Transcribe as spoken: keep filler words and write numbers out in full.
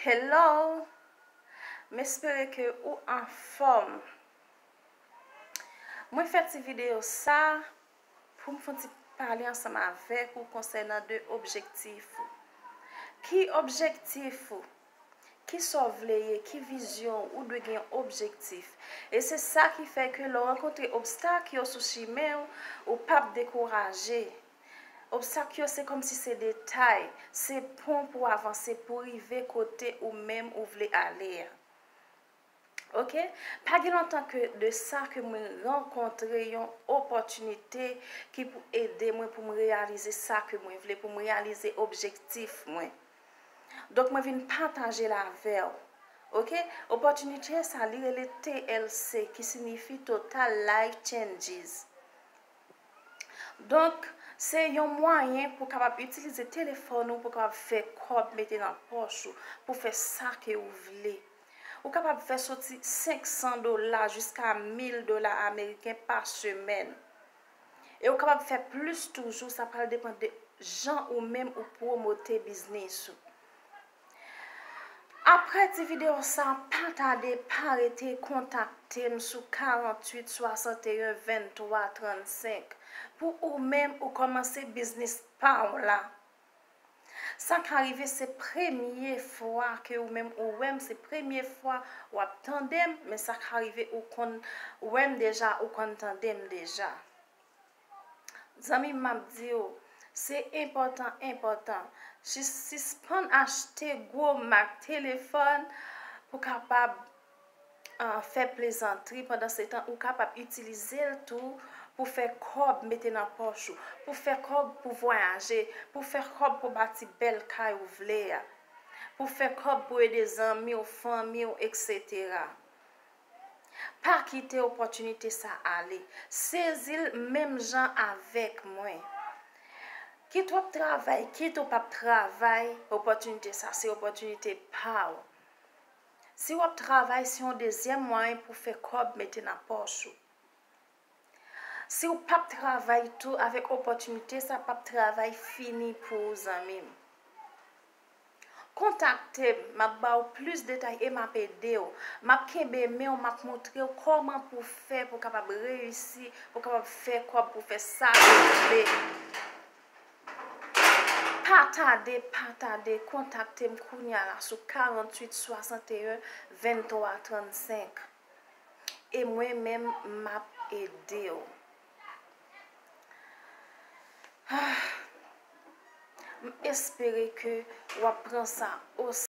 Hello! M espere ke ou anfòm. Mwen fè ti videyo sa pou m fè yon ti pale ansanm avèk ou konsènan de objektif ou. Ki objektif ou? Ki sa w vle ye? Ki vizyon ou? Ou dwe gen yon objektif. E se sa ki fè ke lè w rankontre obstak yo sou chimen w, ou p ap dekouraje. Obstak yo se kòmsi se detay, se pon pou w avanse, pou w rive kote ou menm ou vle ale a. Oke? Pa gen lontan ke de sa ke mwen rankontre yon opòtinite ki pou ede mwen pou m reyalize sa ke mwen vle, pou m reyalize objektif mwen. Donk, mwen vin pataje l avè w. Oke? Opòtinite sa, li rele T L C, ki siyifi Total Life Changes. Donk, se yon mwayen pou w kapab itilize telefòn ou, pou w kapab fè kòb mete nan pòch ou, pou w fè sa ke ou vle. Ou kapab fè soti senk san dola jiska mil dola ameriken pa semèn. E ou kapab fè plis toujou, sa pral depann de jan ou menm ou pwomote biznis ou. Apre ti videyo sa, pa tade, pa rete, kontakte m sou karanntuit swasanteyen venntwa trannsenk pou ou menm ou kòmanse biznis pa w la. Sa ka rive se premye fwa ke ou menm ou wè m, se premye fwa w ap tande m, men sa ka rive ou konn wè m deja, ou konn tande m deja. Zanmi m, m ap di w, se enpòtan, enpòtan. Jis sispann achte gwo mak telefòn pou kapab, ah, fè plezantri. Pandan se tan, ou kapab itilize l tou pou fè kòb mete nan pòch ou, pou fè kòb pou vwayaje, pou fè kòb pou bati bèl kay ou vle a, pou fè kòb pou ede zanmi w, fanmi w, etsetera. Pa kite opòtinite sa ale. Sezi l menm jan avèk mwen. Kit w ap travay, kit ou p ap travay, opòtinite sa se opòtinite pa w. Si w ap travay, se yon dezyèm mwayen pou fè kòb mete nan pòch ou. Si w p ap travay tou, avèk opòtinite sa p ap travay fini pou ou, zanmi m. Kontakte m, m ap ba w plis detay e m ap ede w. M ap kenbe men w, m ap montre w kòman pou w fè pou w kapab reyisi, pou w kapab fè kòb, pou w fè sa ke w vle. Pa tade, pa tade, kontakte m kounya la sou karanntuit swasanteyen venntwa trannsenk. E mwen menm, m ap ede w. Ah, m espere ke w ap pran sa